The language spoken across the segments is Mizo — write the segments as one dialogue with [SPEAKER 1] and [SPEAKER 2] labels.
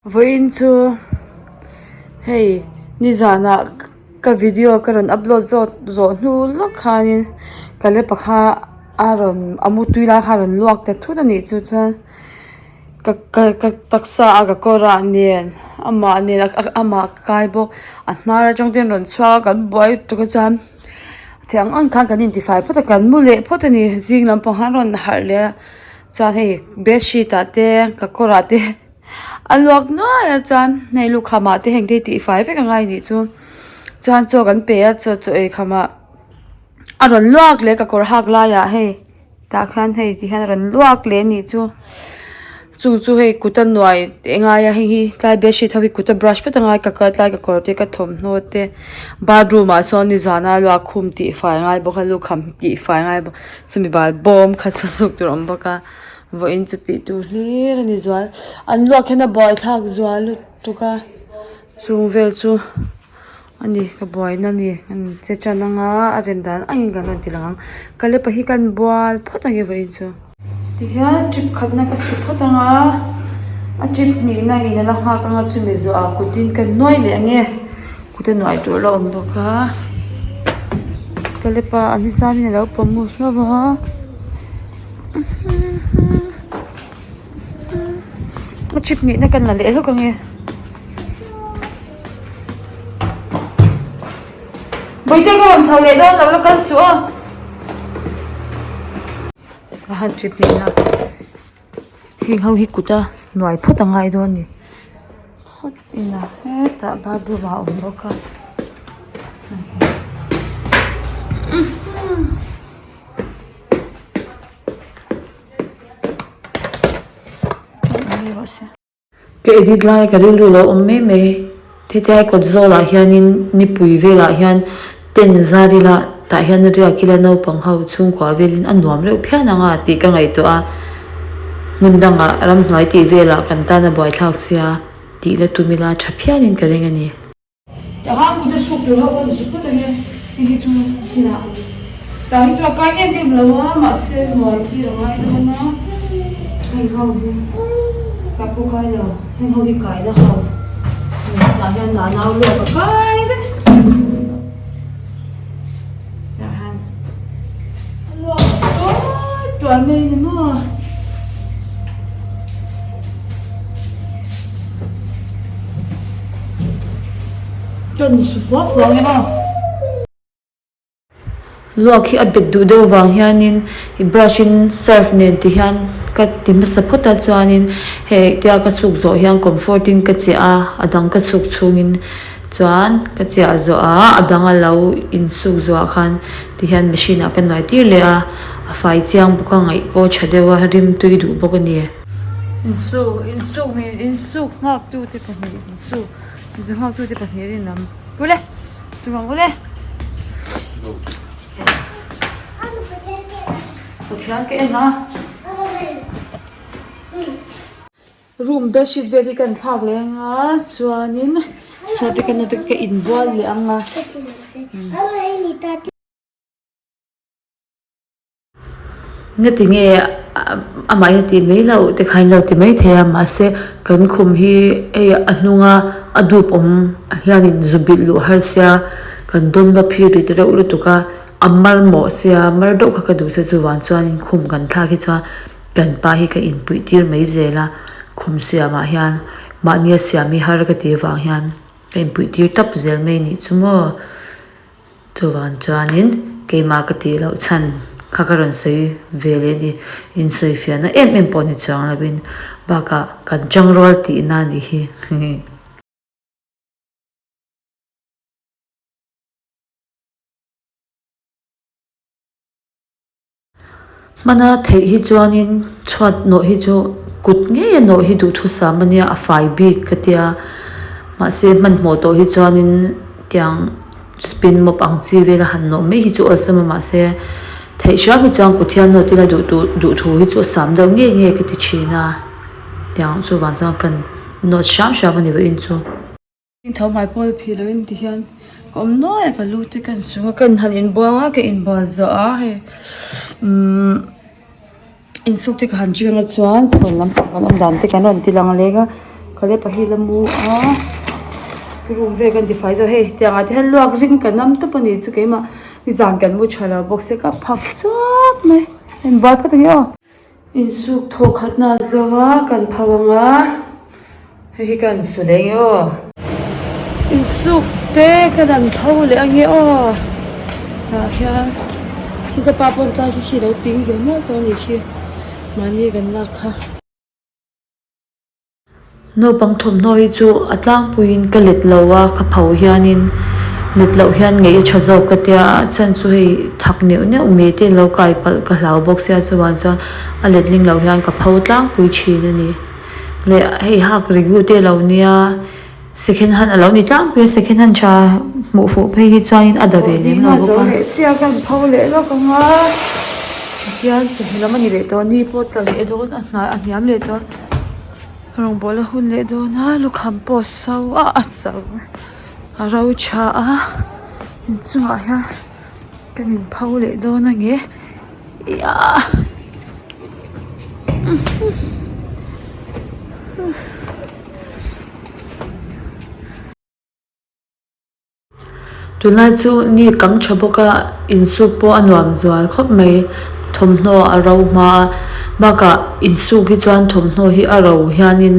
[SPEAKER 1] Vawiin chu hei nizanah ka video ka rawn upload zawt zawh hnu lawk khanin ka lepa kha a rawn a mutui lai kha a rawn luak ta thut a nih chu chuan ka ka ka taksa a ka kawr ah nen amah nen amah ka kai bawk a hnar atang te an rawn chhuak a kan buai lutuk a chuan thei ang ang khan kan intifai phawt a kan mu leh phawt a ni zing lampang khan a rawn harh leh a chuan hei bedsheet ah te ka kawr ah te. A luak nuai a chuan hei lukham ah te heng te hi tihfai vek a ngai anih chu chuan chaw kan pe a chaw chaw ei kham ah a rawn luak leh ka kawr hak lai ah hei tah khan hei ti hian a rawn luak leh anih chu chung chu hei kut a nuai te ngai a hei hi tlai bedsheet ho hi kut a brush vek a ngai ka kal tlai ka kawr te ka thawmhnaw te bathroom ah sawn nizan a luak khum tihfai a ngai bawk a lukham tihfai a ngai bawk chumi bal bawm kha chu suk tur a awm bawk a. Vawiin chu tih tur hlir a ni zual an luak hian a buaithlak zual lutuk a chung vel chu a ni ka buaina a ni an che tan anga a rem dan angin kan rawn ti lang ang ka lepa hi kan bual phawt ang e vawiin chu. Tihian trip khatna ka su phawt anga a trip hnihna in a la nghak anga chumi zawhah kutin ka nuai leh ang e kut a nuai tur a la awm bawk a ka lepa a ni zam in a lo pawm mu hlauh a. A trip nihna kan la leh hlawk ang e. Bawihte ka rawn chho leh dawn lo la kal suh aw. A han trip nihna heng ho hi kut a nuai phawt a ngai dawn a ni. Phawt ila hetah bathroom ah a awm bawk a.
[SPEAKER 2] Ka edit lai ka rilru lo awm mai mai hetiai kawt zawlah hianin nipui velah hian tent zar ila tah hian riak ila naupang ho chhungkua velin a nuam reuh phian ang a tih ka ngaihtuah a hmun dangah ramhnuai tih velah kan tan a buaithlak sia tih la tum ila tha phianin ka ring a ni.
[SPEAKER 1] Tah khan kut a suk tur ho pawh insu phawt ange hei hi chu kinah tah hi chu a kai em em lo a mahse hnuai tir a ngai dawn a heng ho hi tah pawh kai lo heng ho hi kaina ho tah hian nau luak a kai vek tah hian a luak a tuai tuai mai a ni maw. Kan su fua fua ang e aw.
[SPEAKER 2] Luak hi a bet duh deuh vang hianin i brush in surf nen ti hian ka ti hmasa phawt a chuanin hei tia ka chhuk zawh hian comfort in ka chiah a a dang ka chhuk chhungin chuan ka chiah zawh a a dang a lo insuk zawh ah khan ti hian machine ah ka nuai tir leh a a fai chiang bawk a ngaih pawh tha deuh a rim tui duh bawk a ni.
[SPEAKER 1] Insuk insuk mi insuk nghaktute pahnih insuk insuk nghaktute pahnih rinawm ule suk ang ule Pathian ka en a room bedsheet vel hi kan thlak leh ang a chuanin chhuat te ka nawt a ka inbual leh ang a.
[SPEAKER 2] Ngati nge amah hi a tih mai loh te kha in lo ti mai thei a mahse kan khum hi hei a hnunga a dup awm hianin zu bilh luh har sia kan dawn va phir rit reuh lutuk a a mar mawh sia mar deuh kha ka duh se chuvang chuanin khum kan thlak hi chuan kan pa hi ka inpuih tir mai zel a khum siamah hian mahnia siam hi har ka tih avang hian ka inpuih tir tap zel mai nih chu maw. Chuvang chuanin keimah ka tih loh chhan kha ka rawn sawi ve leh a ni. Insawifiahna em em pawh ni chuang lovin bakah kan tangrual tihna a nih hi. Hmana theih hi chuanin chhuat nawh hi chu kut ngei a nawh hi duhthusam a nia a fai bik ka tia mahse hmanhmawh tawh hi chuanin tiang spin mop ang chi vela han nawh mai hi chu awlsam a mahse theih hram hi chuan kut hian nawt ila duh duh duhthu hi chu a sam deuh ngei ngei ka ti thin a tiang chuvang chuan kan nawt hram hram a ni vawiin chu.
[SPEAKER 1] Tho hmai pawl phih loh in ti hian ka awm nuai a ka lu te ka insung a ka in han inbuang a ka inbual zawh a hei umm insuk te ka han ching a chuan chhuan lampang kan awm dan te kan rawn ti lang leng a. Kalepa hi la mu a room vel kan tifai zo hei tiang ah te hian luak ring ka nam tawp a ni chu keimah nizan kan mu tha lo bawk se ka phak chuap mai en buai phawt ang e aw. Insuk thawh khatna a zo a kan pho ang a hei hi kan su leh ang e aw. Insuk te kan han pho leh ang e aw tah hian khi ka pa pawn tlai khi khi a lo ping ve nual tawh a nih khi mahni kan lak kha.
[SPEAKER 2] Naupang thawmhnaw hi chu a tlangpuiin ka let lo a, ka pho hianin let loh hian ngaih a tha zawk ka tia a chhan chu hei thak neuh neuh mai te lo kai palh ka hlau bawk sia chuvang chuan a letling loh hian ka pho tlangpui thin a ni. Leh hei hak regu te lo nia. Second hand a lo ni tlangpui a, second hand tha hmuh fuh phei hi chuanin a da ve lem lo bawk a.
[SPEAKER 1] Zo leh chiah kan pho leh lawk ang a, tihian chawhnu lam a ni leh tawh a, ni pawh tla leh dawn a hnai a hniam leh tawh a, rawngbawl a hun leh dawn a, lukham pawh a so a, a so a ro tha a, inchungah hian kan inpho leh dawn a nge iah.
[SPEAKER 2] Tunlai chu ni kang tha bawk a insuk pawh a nuam zual khawp mai thawmhnaw a ro hma a bakah insuk hi chuan thawmhnaw hi a ro hianin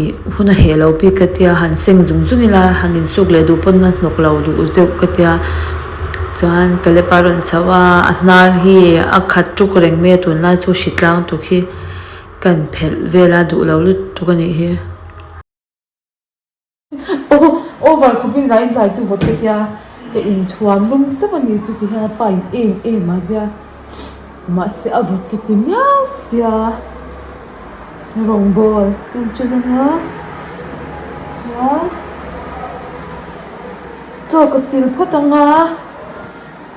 [SPEAKER 2] ih hun a heh lo bik ka tia han seng zung zung ila han insuk leh duh pawn a hnawk lo duh deuh ka tia chuan Caleb a rawn chhoh a a hnar hi a khat tuk reng mai a tunlai chu hritlang tuk hi kan phelh vel a duh lo lutuk a nih hi.
[SPEAKER 1] Over khawpin zai in tlai chu vawt ka tia ka inthuam lum tawp a ni chu ti hian a pa in em em a nia mahse a vawt ka ti miau sia rawngbawl ka en ṭan ang a chuan chaw ka sil phawt ang a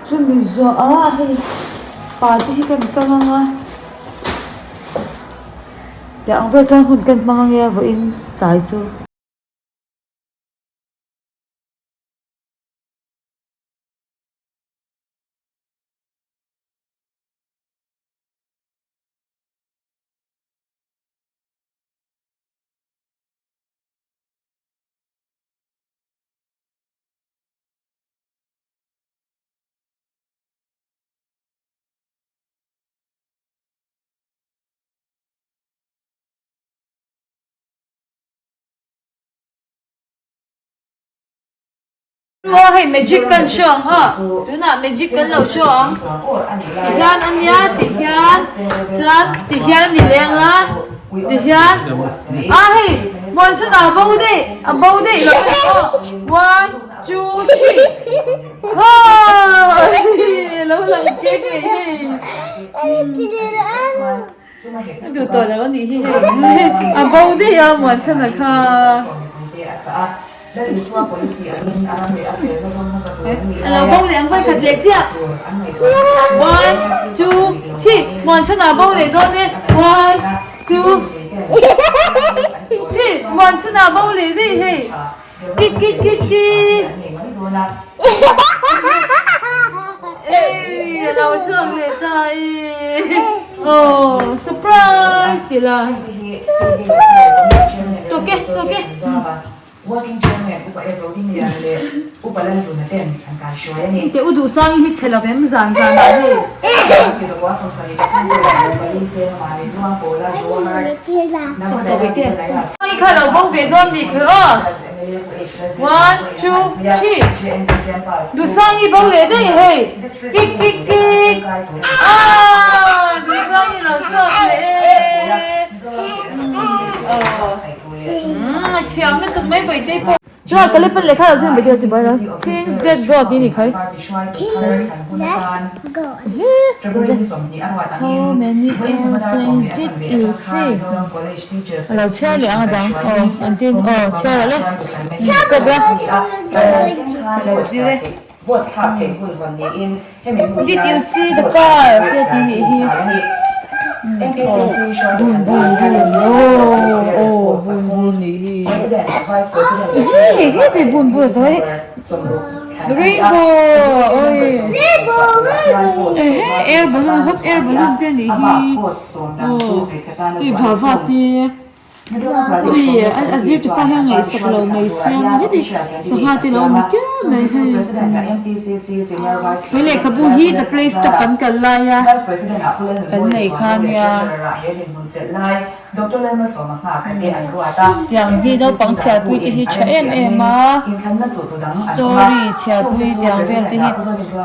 [SPEAKER 1] chumi zawh ah hei pa te hi ka kang ang a. Teh ang vel chuan hun kan hmang ange vawiin tlai chu.
[SPEAKER 2] Aw hei magic kan show ang ha tunah magic kan lo show ang tihian a nia tihian chuan tihian a ni leng a tihian a hei monsoon a bo daih a bo daih lo a ni aw one two three haw lo lang kek leh hei. A duh tawh lo a nih hi hei a bo daih a Muanchhana kha. A lo bo leh ang vawi khat leh chiah one two three Muanchhana a bo leh dawn e one two three Muanchhana a bo leh daih hei. Kik kik kik kik Ei a lo chhuak leh ta e Aw surprise tih la Tawk e tawk e Teh u duhsang hi chhe lovem zan zan ah hei. Hei kha lo bo ve dawn nih kher aw One two three Duhsangi bo leh daih hei Kik kik kik Aaa Duhsangi lo chhuak leh e Aw a thiam lutuk mai Bawihtei pawh. Chuan ka lep lehkha lo chuan video ti bai lo Things that God tih a ni khai. How many airplanes did you see? A lo chhiar leh ang a dang aw an tin aw chhiar rawh le kawp la aw lo zir e. Did you see the car te a ti nih hi aw bun bun bun aw aw bun bun nih hi hei hei te bun bun a hei rainbow awi ehe air balloon hot air balloon te nih hi aw hei vava te. Ui a zir tu pa hian ngaihsak lo mai sia maw heti sangha te lo awm ker mai hei he lehkhabu hi the place stop kan kal lai a kan nei kha nia tiang hi naupang chhiarpui te hi tha em em a story chhiarpui tiang vel te hi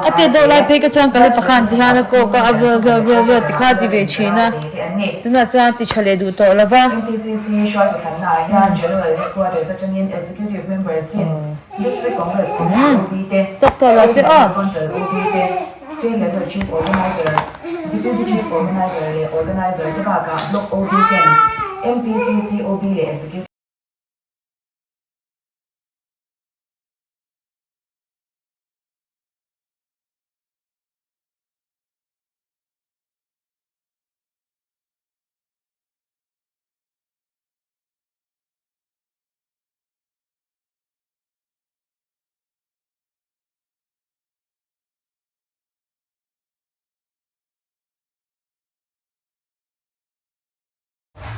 [SPEAKER 2] a tet deuh lai phei ka chuan ka la pakhan ti hian a kawk a a vel vel vel vel ti kha a ti ve thin a. Tunah chuan ti tha leh duh tawh lo va. Tawk tawh lo te aw.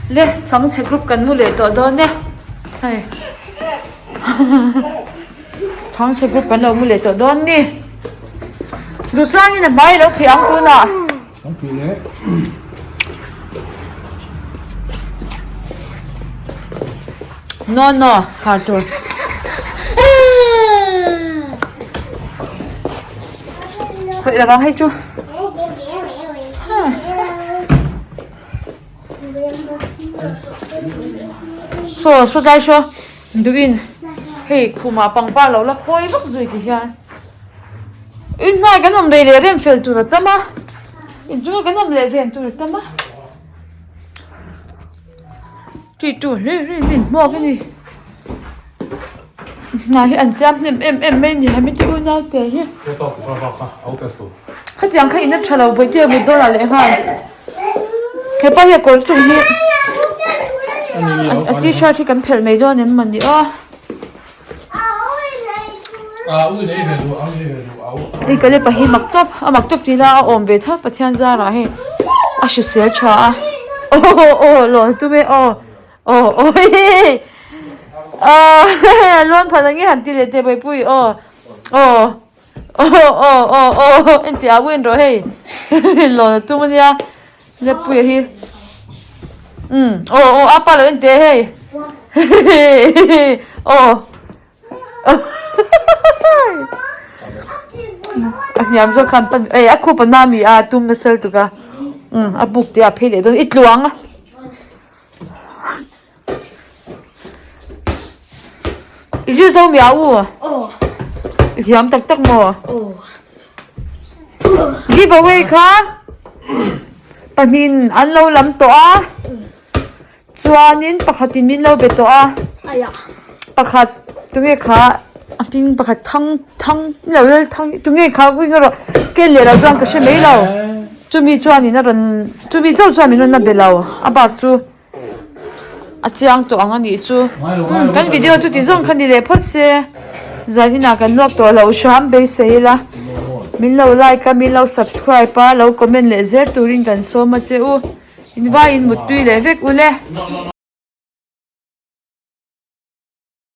[SPEAKER 2] Le chhangchhe group kan mu leh tawh dawn e hei chhangchhe group kan lo mu leh tawh dawn ni Duhsangin a hmai a lo phih ang tunah.
[SPEAKER 3] Kan phih leh.
[SPEAKER 1] No no khar tur. Khawih lovang hei chu. Saw saw tlai saw duhin hei khumah pangpar lo la khawi vak zui ti hian. Inhnuai kan awm rei leh rem fel tur a tam a, inchunga kan awm leh ven tur a tam a. Tih tur hlir hlir hi inhmuak a ni. Hna hi an siam hnem em em mai a ni hemi te unau te hi. Khatiang kha in a tha lo bawihte mut dawnah leh nghal. Hepa hi a kawr chung hi a t-shirt hi kan phelh mai dawn em mawni aw. Hei ka lepa hi mak tawp a mak tawp tih la a awm ve tho Pathian zarah hei a hrisel tha a aw aw lawn tum e aw aw aw hei aw lawn phan ang nge han ti leh teh Bawihpui aw aw aw aw aw aw engti ah win rawh hei lawn a tum ania Leppuia hi umm aw aw a pa lo en teh hei aw a hniam zawk khan pan eh a khup a na mi a tum nasa lutuk a umm a buk te ah phei leh dawn i tluang a. I zir zo mi a u?
[SPEAKER 4] Aw.
[SPEAKER 1] I thiam tak tak maw?
[SPEAKER 4] Aw.
[SPEAKER 1] Give away kha pahnihin an lo lam tawh a, chuanin pakhatin min lo be tawh a.
[SPEAKER 4] Aya.
[SPEAKER 1] Pakhat tunge kha a hming pakhat thang thang ni lo lal thang tunge kha ring erawh ken leh lo chuan ka hre mai lo. Chumi chuanin a rawn chumi chauh chuan min rawn la be lo a bak chu. A chiang tawh ang a nih chu. Umm kan video chu ti zawng kha ni leh phawt se. Zan inah kan luak tawh loh hram beisei ila. Min lo like a, min lo subscribe a, lo comment leh zel turin kan sawm a che u. Invaiin muttui leh vek ule.